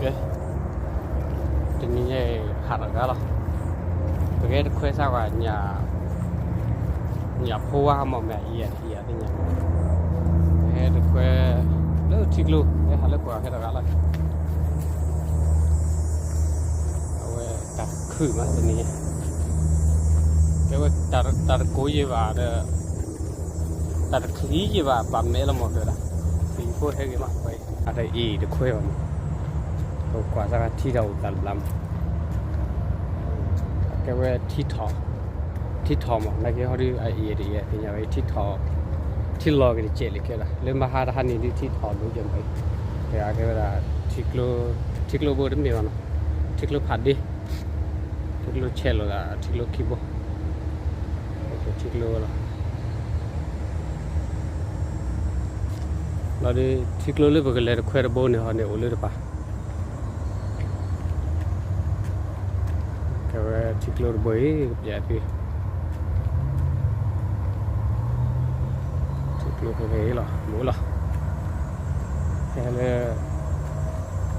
ကဲ, တနံၤညါအံၤ ဟးထီၣ်ဂၤလီၤ. ပကဟဲတခွဲစၢ်ကွၢ် ညၣ်ဖိဝါမ့ၢ်မ့ၢ်အံၤ အံၤအသ့ၣ်ညါ, ပဟဲတခွဲလၢထံကျိ, ဟဲဟးလၢပှၢ်ဟဲတဂၤလီၤ. အဝဲတၢ်တခုၣ်မးတနံၤညါ, ကဲဝဲတၢ်တကိးယံၤဘၣ်ဒီး တၢ်တချံယံၤဘၣ် ပာ်မဲလီၤမ့ၢ်ကဲဒၣ်, သံၣ်ဖိဟဲဂ့ၤမး, အတအံၤတခွဲဘၣ်မး, ပကွၢ်စၢ်ခါထံတၢ်အိၣ်သးတဘျီမး, ကဲဝဲထံထီၣ်, ထံထီၣ်မး နာ်က့ဟီဒုး အအံၤတအံၤသ့ၣ်ညါဝဲ ထံထီၣ်, ထံလီၤက့ၤတစဲးလံကဲဒၣ်, လၢမဟါတဟါန့ၣ်ဒုး ထံထီၣ်ဒိကဲမး, ကဲဝဲဒၣ် ထံကျိဘိတမ့ၢ်ဘၣ်နီၤ, ထံကျိဖးဒ့ ထံကျိဆဲးလီၤသးထံကျိခံဘိ, ထံကျိဝဲလီၤ. လီၤဒုး ထံကျိလၢပကလဲၤတခွဲတဘိန့ၣ်ဟီန့ၣ် အိၣ်လၢတပၤ, ကဲဝဲထံကျိတဘိအံၤ ကပျဲသု, ထံကျိဖဲဖဲအံၤလီၤ ဘူးလီၤ, ဟဲလၢ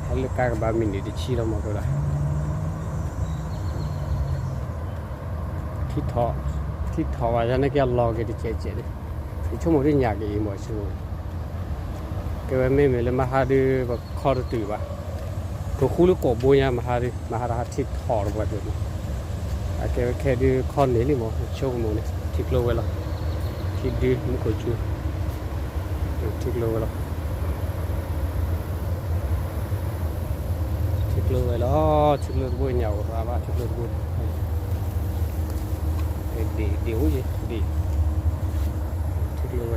ဟဲလၢကါကဘၣ်မံးနံးတဆံလီၤမ့ၢ်ကဲဒၣ် ထံထီၣ်, ထံထီၣ်ဘၣ်ယၤန့ၣ် ကလီၤက့ၤတစဲးစဲးဒၣ်, ယဆိကမိၣ်ဒ်ညၣ်က့ၤအံၤမ့ၢ်ဆိကမိၣ်, ကဲဝဲမ့မ့ၢ်လၢမဟါဒုး ပခီတတုၤဘၣ်, ပဃူလၢကိာ်ဘိညါမဟါဒုး မဟါတဟါထံထီၣ်တပှၢ်ဒိၣ်မး, အကဲဝဲခဲဒုးခီန့ၢ်လံမ့ၢ် ယဆိကမိၣ်န့ၣ် ထံကျိဝဲလီၤ, ထံဒုမူခိၣ်ကၠူ ထံကျိဝဲလီၤ, ထံကျိဝဲလီၤ, ထံကျိတဘိညၣ်အိၣ်ရၣ်ဘၣ် ထံကျိတဘိန့ၣ်, ဒ့ၣ်ဒ့ၣ်အိၣ်ယံၤ ဒ့ၣ်, ထံကျိဝ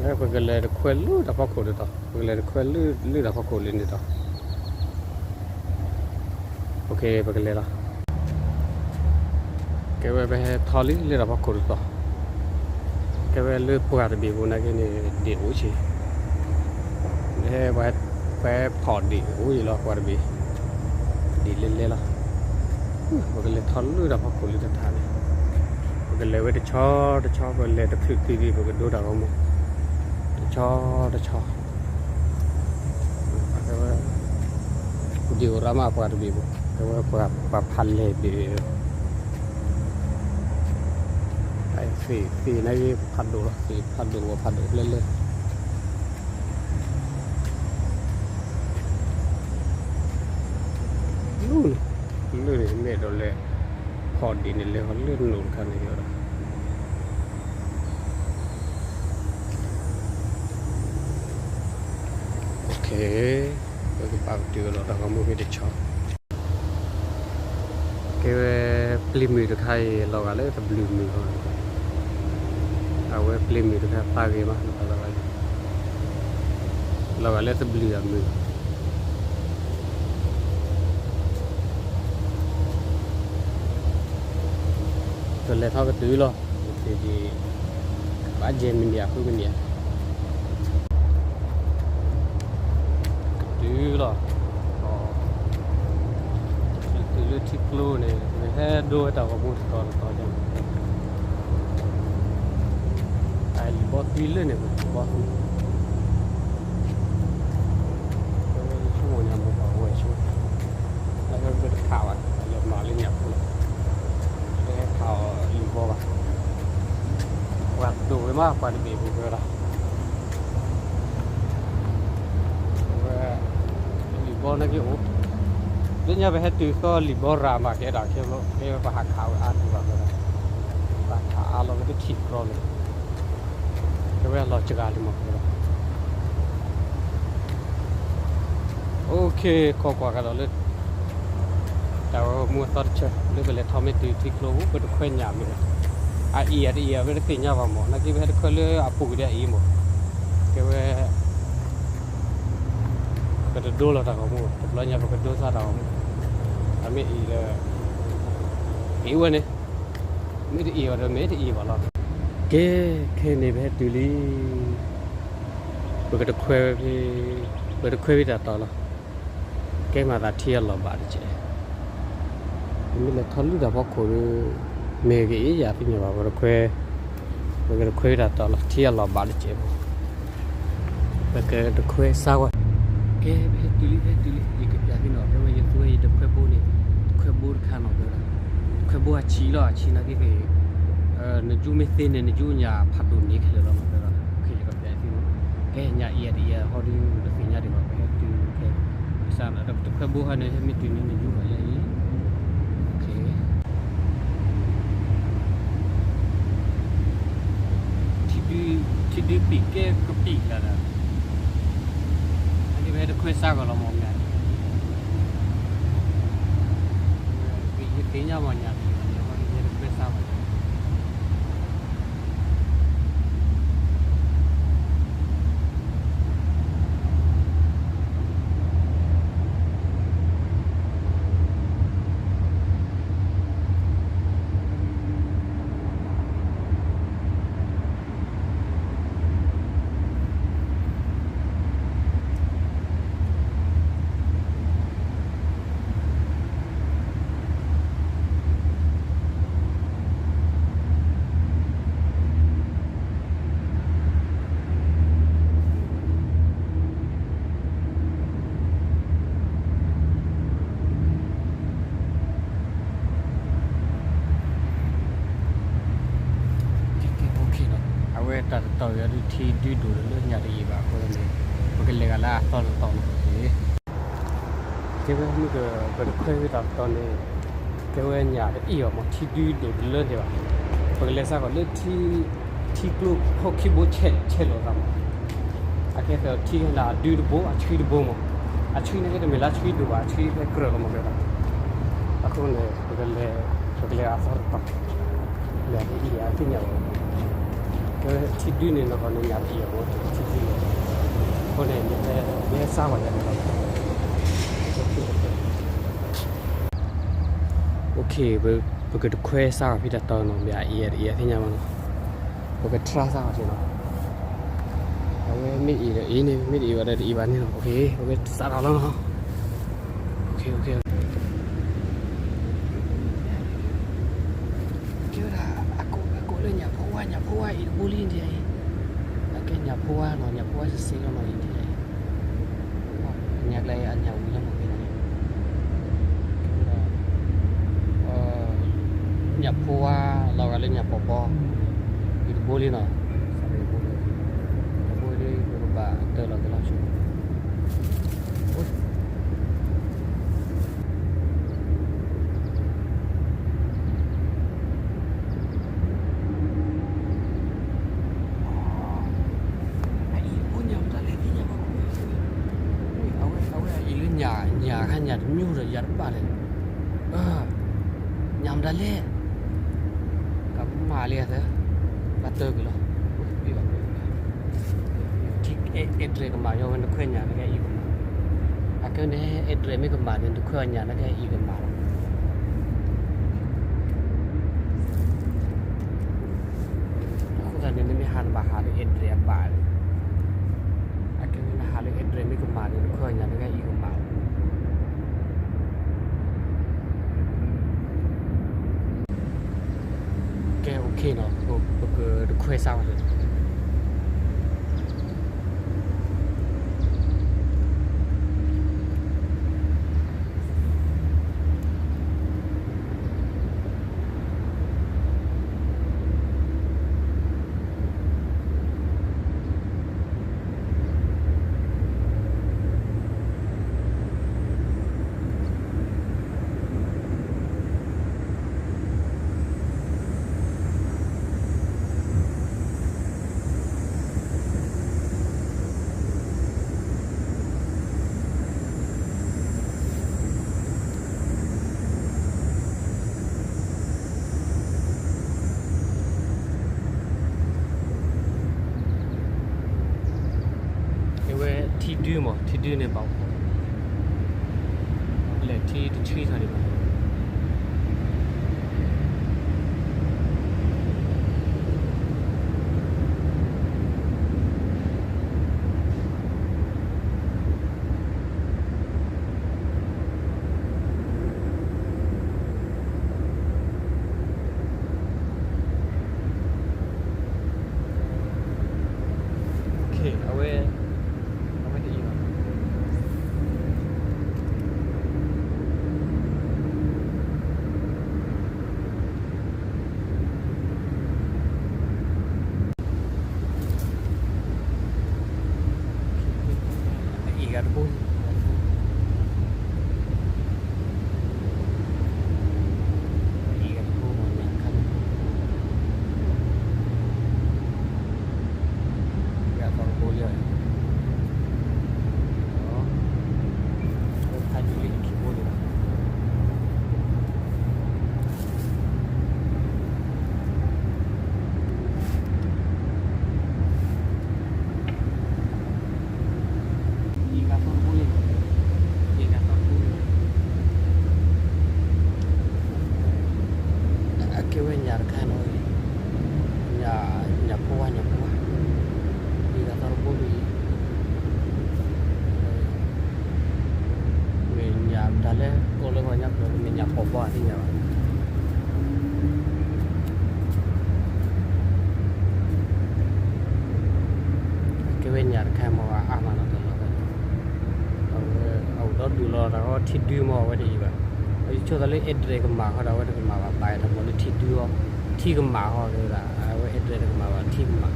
ဲ ပကလဲၤတခွဲလၢတၢ်ဖီခိၣ်ဒ်သိး ပကလဲၤတခွဲလၢတၢ်ဖီခိၣ်လၢန့ၣ်ဒီး, ပကလဲၤလီၤ, ကဲဝဲပဟဲထီၣ်လံလၢတၢ်ဖီခိၣ်ဒ်သိး, ကဲဝဲလၢပှၢ်တဘ့ၣ်ပူၤနာ်က့န့ၣ် ဒ့ၣ်အိၣ်ဆံး, ဟဲပှၤဖီၣ်ဒ့ၣ်အိၣ်ယံၤလီၤ ပှၢ်တဘ့ၣ်, ဒ့ၣ်လဲၤလဲၤလီၤ, ပကလဲၤထီၣ်လၢတၢ်ဖီခိၣ်လၢတထါန့ၣ်, ပကလဲၤဝဲတဆီတဆီ ပလဲၤတချုးတုၤဒံး ပကဒိတၢ်ဂီၤမူ, တဆီတဆီ, ကဲဝဲ, ဒ့ၣ်အိၣ်ရၣ်မးပှၢ်တဘ့ၣ်ပူၤ, ကဲဝဲပှၤဖးလဲၢ်ဘ့ၣ်, သ့ၣ်သ့ၣ်နာ်က့ဖးဒိၣ်လီၤ သ့ၣ်ဖးဒိၣ်ဝဲဖးဒိၣ်ဖျဲၣ်လၢ လၢန့ၣ်, လၢန့ၣ်မ့ၢ်ဒီးလဲၤ, ဖီၣ်ဒ့ၣ်န့ၣ်လဲၤဃီၤလၢနိၣ်တခါန့ၣ်ဒီး, ပကဘၣ်ကတုၤလီၤတၢ်ဂီၤမူဖဲတဆီ, ကဲဝဲ, ပျ့ၤမုၢ်တခါအံၤ လီၤဂာ်လၢသဘျုးမုၢ်လီၤ, အဝဲပျ့ၤမုၢ်တခါပာ်ဂ့ၤမး, လီၤဂာ်လၢသဘျုးအမုၢ် ပလဲၤထီၣ်ကတုၤလီၤ, ကသ့ၣ်ဒံး, ဘၣ်ယဲၢ်မံးနံးအဃုကနံၣ်ဧါ, ကတုၤလီၤ, တုၤလၢထံကျိန့ၣ် ပကဟဲဒိဝဲတၢ်ဂီၤမူတတီၤတတီၤန့ၣ်, အလံာ်ဘီသွံလၢန့ၣ် ပကဘီသွံ, ဆိကမိၣ်ညါမိၢ်ပှၢ်ဝဲဆိ လၢဟဲဘၣ်တခးဘၣ် လဲၤမၤလၢညၣ်ဖိလီၤ, လၢဟဲခးအီၤလံာ်ဘီဘၣ်, ပှၢ်ဒိၣ်ဝဲမး ပှၢ်တဘ့ၣ်ပူၤကဲဝဲဒၣ်, ဝဲ, လံာ်ဘီနာ်က့အိၣ်, လၢညါပဟဲတုၤသီလံာ်ဘီရၤမးကဲဒၣ်ခဲဘျီ ကဲဝဲပဟးခးဝဲအါဒံးဘၣ်ကဲဒၣ်, ပဟးခးအါလီၤဝဲတထံၣ်ကြီလၢၤ ကဲဝဲအလီၤစှၤလံမးကဲဒၣ်, အိၣ်ခ့ ခိးကွၢ်ကဒီးလၢ တၢ်ဂီၤမူအသီတဆၢ လၢပလဲၤထီၣ်မ့ၢ်တုၤထံကျိပူၤ ပတခွဲညၣ်မ့ၢ်, အအံၤအတအံၤအဝဲတသ့ၣ်ညါဘၣ်မး နာ်က့ပဟဲတခွဲလၢအပူၤကဒဲအံၤမး, ကဲဝဲ ပတဒိလီၤတၢ်ဂီၤမူ တဘျီညါပကဒိသၣ်တၢ်ဂီၤမူ, အမ့ၢ်အံၤဒီး အံၤဝဲန့ၣ်, မ့ၢ်တအံၤဘၣ်ဒီးမ့ၢ်တအံၤဘၣ်လီၤ, ကဲ, ခဲအံၤန့ၣ်ပဟဲတုၤလံ, ပကတခွဲဖဲ, ပတခွဲဖဲတၢ်တီၤလီၤ, ကဲမၤသးထံအလီၢ်ဘၣ်တက့ၢ်, ပမ့ၢ်လဲၤထီၣ်လၢတၢ်ဖီခိၣ်ဒီး, မ့ၢ်ဂ့ၤအံၤယသ့ၣ်ညါဘၣ် ပတခွဲ, ပကတခွဲတၢ်တီၤလီၤ ထံအလီၢ်ဘၣ်တစဲးဖိ, ပကတခွဲစၢ်ဝဲ, ကဲ ပဟဲတုၤလံ ပဟဲတုၤလံ ယကပျးသ့နီၤ ကဲဝဲ ယသူဝဲယတခွဲဘိန့ၣ်, တခွဲဘိတခါနီၤ ကဲဝဲဒၣ်, တခွဲဘိအဆံးလီၤ အဆံးနာ်က့ နယူမ့ၢ်သ့န့ၣ် နယူညၣ်ဖးဒိၣ်န့ၣ်ခဲလၢာ်လီၤနီၤ ကဲဝဲဒၣ်, ယကပျးသ့နီၤ, ကဲ ညၣ်အံၤအတအံၤအဟီဒီး ပသ့ၣ်ညါဒံးဘၣ် ပဟဲတုၤ ကဲ ကစၢ်နီၤ တခွဲဘိဟီန့ၣ် ဟဲမ့ၢ်တုၤန့ၣ် နယူဘၣ်ယၤအံၤ ထံဒု ထံဒုပံာ်ကဲကပံာ်တၢ်ဒီး အဒ်ဝဲတခွဲစၢ်ကီးလီၤမ့ၢ်မ့ၢ် ယသ့ၣ်ညါမ့ၢ်ညၣ်ပံာ်ဘၣ်န့ၣ် အဃိန့ၣ် ယတခွဲစၢ်ဘၣ် အဝဲတၢ်တတီၤအံၤဒုး ထံဒုဒိၣ်လၢညၣ်တအံၤဘၣ်အဃိန့ၣ် ပကလဲၤဂၤလၢအသီတတီၤန့ၣ် ကဲဝဲမ့ၢ်က ပတခွဲဝဲတၢ်တတီၤန့ၣ် ကဲဝဲညၣ်တအံၤအီၤမ့ၢ် ထံဒုဒိၣ်တလၢန့ၣ်ဘၣ်, ပကလဲၤစၢ်ကီးလၢ ထံကျိခိၣ်ခံဘိဆဲးဆဲးလိာ်သးမး, အကဲသးထံဟဲလၢအဒုတဘိ အဆှံတဘိမး, အဆှံန့ၣ်ကဲတမ့ၢ်လၢအဆှံဒိၣ်ဘၣ် အဆှံဖဲကြၢးလီၤမးကဲသး, အဃိန့ၣ် ပကလဲၤ ပကလဲၤအသီတတီၤ လဲၤအံၤအသ့ၣ်ညါဘၣ်, ကဲထံဒုန့ၣ်နီၢ်ကီၢ်န့ၣ်ညၣ်တအံၤအီၤမး ထံဒုန့ၣ်, အဃိန့ၣ် ယဟဲစၢ်ဝဲယၤန့ၣ်လီၤ. OK, ပကတခွဲစၢ်ဝဲဖဲတၢ်တီၤနီၤ မ့ၢ်အအံၤအတအံၤအသ့ၣ်ညါဘၣ်နီၤ, ပက try စၢ်ဝဲန့ၣ်နီၤ, အဝဲမ့ၢ်အံၤဒီးအံၤန့ၣ် မ့ၢ်တအံၤဘၣ်ဒီးတအံၤဘၣ်န့ၣ်နီၤ, OK, ပကစၢ်ထီၣ်လီၤနီၤ, OK, OK. ကဲဝဲဒၣ် အကိးလၢညၣ်ဖိဝါ ညၣ်ဖိဝါအံၤတဘိလံဒ်အံၤ, အကဲညၣ်ဖိဝါနီၤ ညၣ်ဖိဝါစ့ၢ်စ့ၢ်လီၤနီၤအံၤဒ်အံၤ, ညၣ်ကျဲအညၣ်ဝံၤလီၤမးကဲန့ၣ်, ညၣ်ဖိဝါ လီၤဂာ်လၢညၣ်ပီၤဘီ အံၤတဘိလံနီၤ, တဘိလံ ပကဘၣ်တၢၢ်လီၤက့ၤလီၤဆူ အံၤဖိညၣ်မတၤလဲၣ်သ့ၣ်ညါဘၣ်, အဝဲအံၤလၢညၣ် ညၣ်ခါညၣ်တမံၤဒီးယၤတဘၣ်လဲၣ်, ညၣ်မတၤလဲၣ်, ကမၣ်လံအသၢ, ဘၣ်တၢၢ်က့ၤလီၤ, ထံ address ကမၣ် ယဝဲနခွဲညၣ်နကအံၤကမၣ်, အကဲန့ၣ် address မ့ၢ်ကမၣ်န့ၣ် နခွဲအညၣ်နကအံၤကမၣ်လီၤ. အဃိသတးန့ၣ် နမ့ၢ်ဟးနဘၣ်ဟးလၢ address အပၣ်န့ၣ်, အကဲန့ၣ်နဟးလၢ address မ့ၢ်ကမၣ်န့ၣ် နခွဲအညၣ်နကအံၤကမၣ်လီၤ. ကဲ OK နီၤ, ပကတခွဲစၢ်ဝဲန့ၣ် အဝဲထံဒုမး ထံဒုန့ၣ်ဘၣ်, လဲၤထံတဆံထီၣ်ဒံးဘၣ်. အ ထံဒုမ့ၢ်အဝဲတအံၤဘၣ်. ယဆိကမိၣ်လၢ address ကမၣ်ဃီဒီး အဝဲတကမၣ်ဘၣ် ဘၣ်တၢ်မ့ၢ်လၢထံဒုအီၤ ထံကမၣ်ဃီက့ၤဝဲဒၣ် အဝဲ address တကမၣ်ဘၣ် ထံကမၣ်.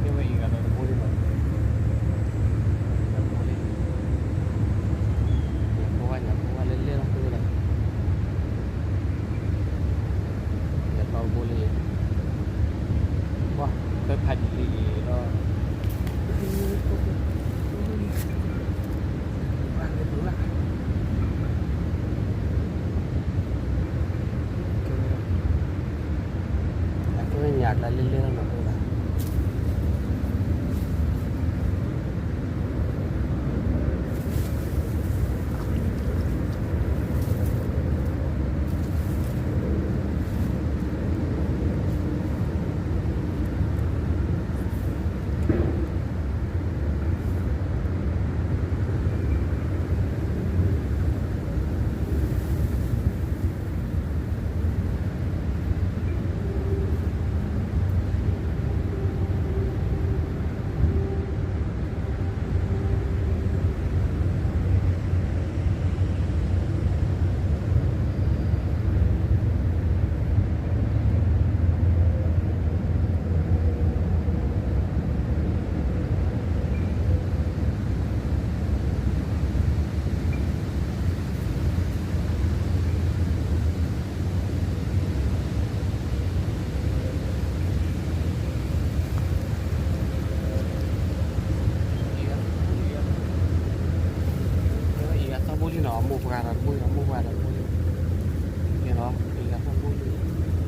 ကဲဝဲအံၤဂၤဒီးတဘိလံမး, တဘိလံ, ညၣ်ဖိဝါ ညၣ်ဖိဝါလဲၤလဲၤလီၤက့ၤဝဲဒၣ် ယသီတဘိလံ, ပှၤ ဖဲဖးယံာ်လံအံၤဒီး အကဲဝဲညၣ်ကျါလဲၤလဲၤလီၤနီၤ ဖိဒၣ် အံၤဂၤသီဘိလံနီၤ အမိၢ်ပှၢ်ဒီးတဘိ အမိၢ်ပှၢ်ဒီးတဘိလံ, ကဲ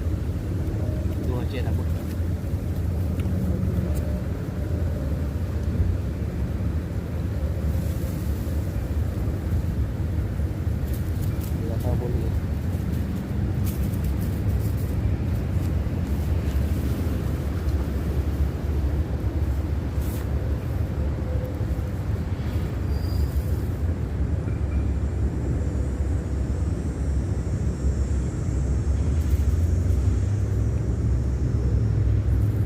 နီၤ အံၤဂၤသီ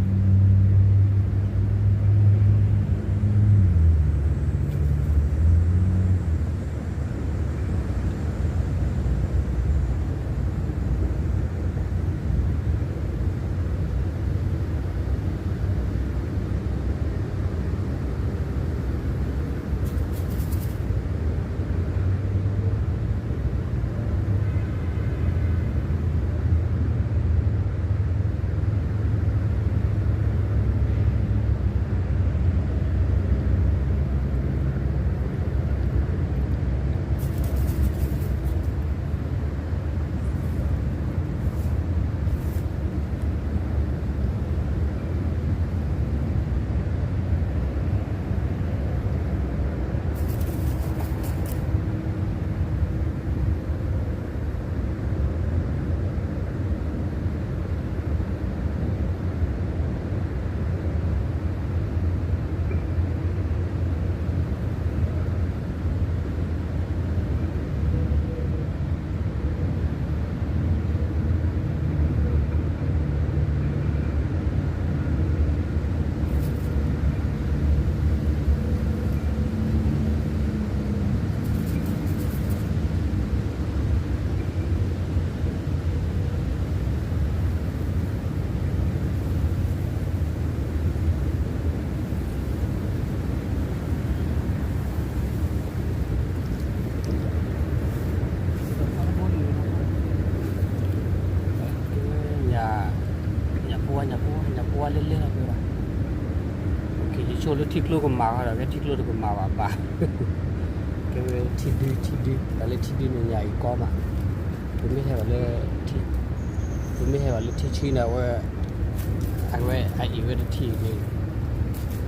ဘိလံ, ဒိးကဲတၢ်ဘိ အံၤဂၤသီဘိလံ ညၣ်ဖိဝါ ညၣ်ဖိဝါ ညၣ်ဖိဝါလဲၤလဲၤလီၤက့ၤဘၣ်, ယဆိကမိၣ်လၢထံကျိကမၣ်ဃီဒီး ကဲထံကျိတကမၣ်ဘၣ်ဘၣ်, ကဲဝဲထံဒု ထံဒု တၢ်လၢထံဒုန့ၣ်ညၣ်အံၤကီမး, ပမ့ၢ်ဟဲဘၣ်လၢ ပမ့ၢ်ဟဲဘၣ်လၢထံဆံန့ၣ် အဝဲ အဝဲအအံၤဝဲတထံၣ်န့ၣ်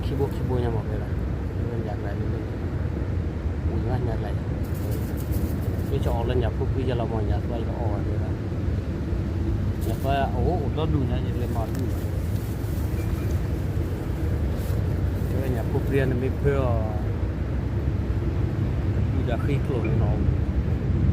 ခံဘိခံဘိညါမး ကဲဒၣ် ဝဲညၣ်ကျါန့ၣ် ဝံၤမးညၣ်ကျါအံၤ မ့ၢ်ဆီၣ်အီၤလၢညၣ်ဖိပြံယလီၤမး ညၣ်သွဲအံၤတအီၣ်ဘၣ် ကဲဒၣ် ညၣ်သွဲအအိၣ်အိၣ်ဒီဒူၣ်ညါ ယလဲၤမၤဒူၣ် ကဲဝဲညၣ်ဖိပြံနမ့ၢ်ဖၢအီၤ ဒီးဃံကျိၤန့ၣ်နီၤ, ထံကျိကမၤတမ့ၢ်ဘၣ်နီၤ, ကဲဝဲ ကဲ အစးထီၣ်အံၤလံဟီၣ်အံၤ, စးထီၣ်အံၤလံ စးထီၣ်အံၤလံ တဲဝဲဒၣ်, စးထီၣ်အံၤလံ, မ့ၢ်ကၢၤဒ်တံၢ်နီတဘိဒီး တိၢ်ဒီးကမိၢ်ကၢၤထါဝဲ, စးထီၣ်အံၤလံတဲလီၤ.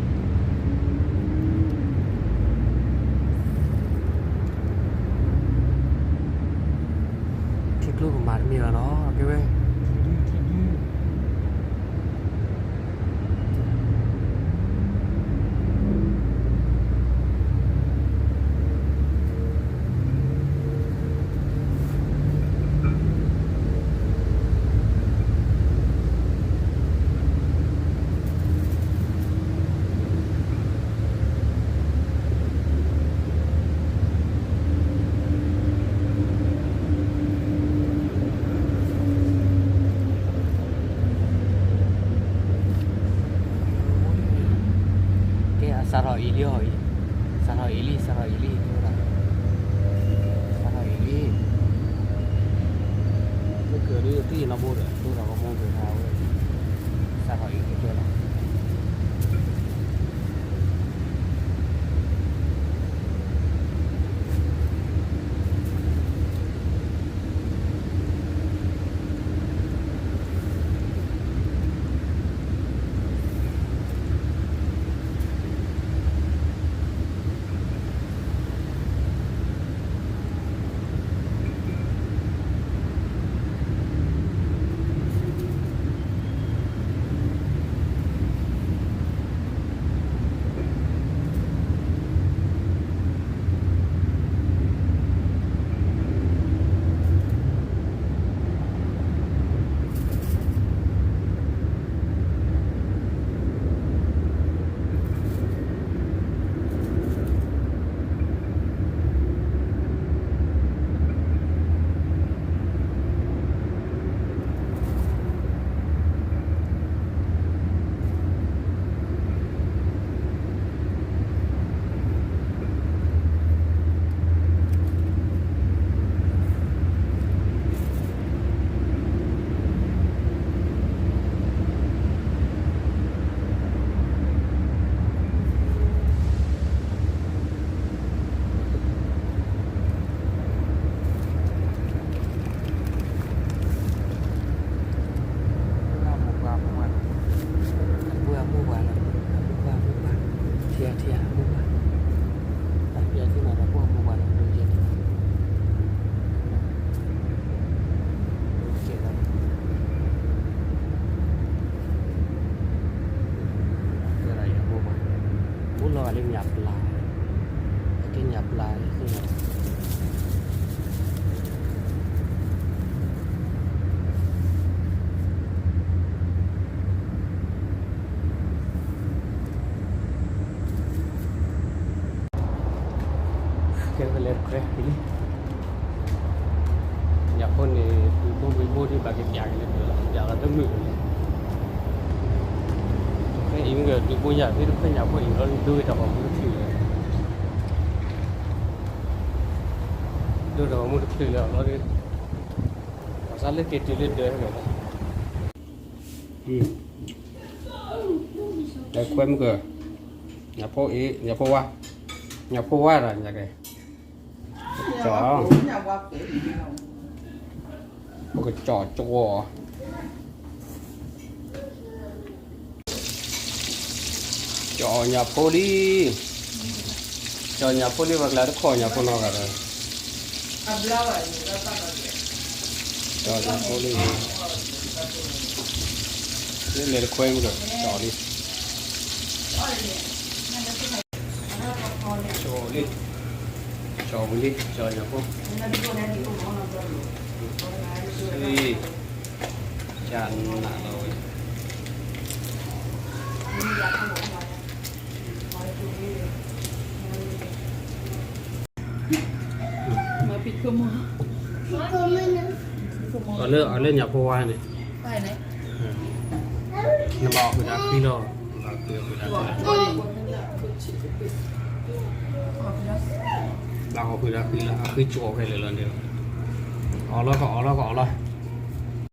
အိၣ်လီၤဂာ်လၢညၣ်ပျၢ်, ကဲညၣ်ပျၢ်သ့ၣ်ညါ ကဲဝဲလဲၤတခွဲလံ, ညၣ်ဖိန့ၣ် ဒုးဘိဒုးဘိဒ်ဘၣ်ကပျၢ်က့ၤလၢဒၢးလီၤ, ပျၢ်လီၤတမုာ်လံ, တခွဲအံၤမ့ၢ်ကဒုးဘိညၣ်သ့ၣ်တခွဲညၣ်ဖိအံၤလီၤ ဒိဝဲတၢ်ဂီၤမူတချုးလၢၤ, ဒိတၢ်ဂီၤမူတချုးလၢၤအလီၤ, ဘၣ်ဆၣ်လၢက့ၤတုၤလၢဒၢးလီၤ, တခွဲမ့ၢ်က ညၣ်ဖိအံၤ ညၣ်ဖိဝါ, ညၣ်ဖိဝါဒီးညၣ်ကဲ, ကၠီၣ်, ပကကၠီၣ်ကၠီၣ်, ကၠီၣ်ညၣ်ဖိလံ, ကၠီၣ်ညၣ်ဖိလံ ပှၤကျါတခီၣ်ညၣ်ဖိနီတဂၤဒီး, ကၠီၣ်ညၣ်ဖိလံ, လဲၤတခွဲမ့ၢ်ဒီး ကၠီၣ်လံ, ကၠီၣ်လံ, ကၠီၣ်ဝံၤလံ ကၠီၣ်ညၣ်ဖိ, ကၠီၣ်နးလီၤဝဲ အီၤလၢ အီၤလၢညၣ်ဖိဝါန့ၣ်, နဘၣ်အီၣ်ဃုာ်ဒီးအဃံလီၤ, နဘၣ်အီၣ်ဃုာ်ဒီးအဃံလီၤ, ဘၣ်အီၣ်ဃုာ်ဒီးအဃံလီၤ အဃံကၠီၣ်ဖဲလဲၣ်လီၤန့ၣ်, အီၣ်လီၤကအီၣ်လီၤကအီၣ်လီၤ